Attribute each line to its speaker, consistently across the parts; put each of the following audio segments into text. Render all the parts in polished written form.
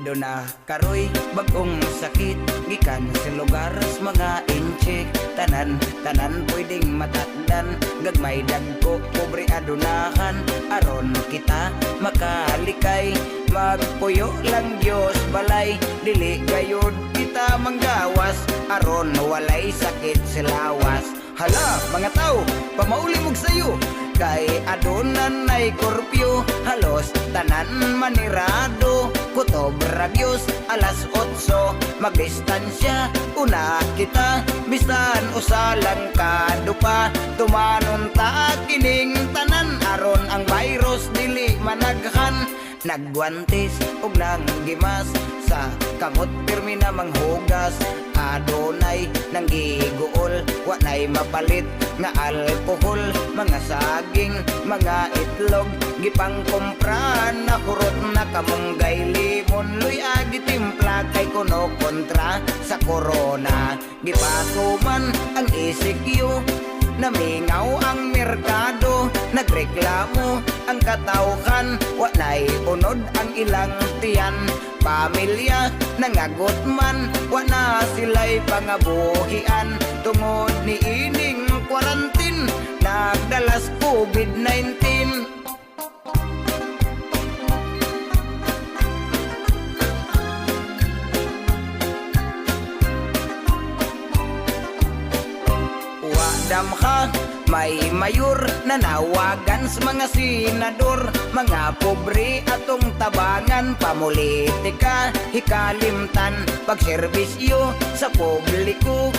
Speaker 1: Aduna karoy bagong sakit gikan sa lugar sa mga Intsik. Tanan tanan pwedeng matakdan, gagmay, dagko, pobre, adunahan. Aron kita makalikay, magpuyo lang Diyos balay. Dili gayud kita manggawas aron walay sakit sa lawas. Hala, mga tao, pamauli mog sayo kay aduna nay curfew. Halos tanan manirado, kutob ra gyud alas 8. Magdistansya una kita, bisan usa lang kadupa. Tumanon ta kining tanan aron ang virus dili managhan. Nagguantes og nanggimas, sa kamot pirmi na manghugas. Adunay nanggiguol, wa nay mapalit nga alkohol. Mga saging, mga itlog, gipangkumpra na kurot na. Kamunggay, limon, luya, gitimpla kay kuno kontra sa corona. Gipatuman ang ECQ, namingaw ang merkado. Nagreklamo ang katawhan, wa nay unod ang ilang tiyan. Pamilya nangagot man, wa na sila'y pangabuhian tungod ni ining quarantine nagdalas COVID-19. Wadam ka, may mayor nanawagan sa mga senador. Mga pobre atong tabangan, pamulitika hikalimtan. Pagserbisyo sa publiko,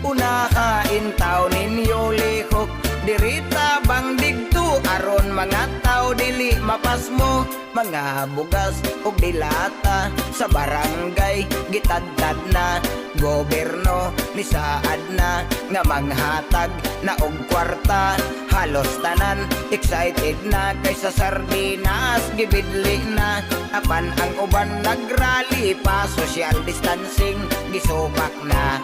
Speaker 1: unahain tao ninyo lihok. Dirita bang digto aron mga tao dili mapasmo. Mga bugas ug dilata sa barangay gitadtad na. Gobyerno nisaad na nga manghatag na og kwarta. Halos tanan excited na kay sa sardinas gibidli na. Apan ang uban nagrally pa, social distancing gisupak na.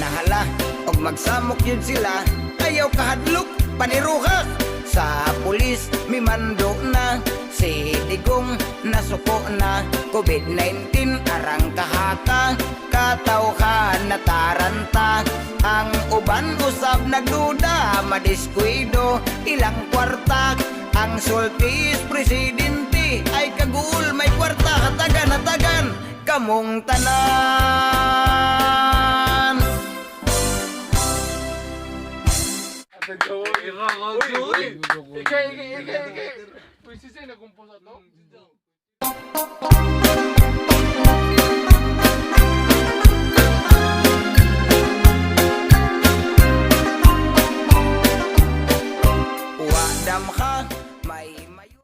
Speaker 1: Nahala og magsamok yun sila, ayaw kahadlok paniruha. Sa pulis mimando na, si Digong nasuko na. COVID-19 arang kahata, katawhan na taranta. Ang uban usab nagduda, madiskuido ilang kwarta. Ang sultis presidente ay kagul may kwarta. Hatagan, hatagan kamong tanan.
Speaker 2: Ikay, ikay, ikay, ikay. Uy, si Zay nagkumpo sa to.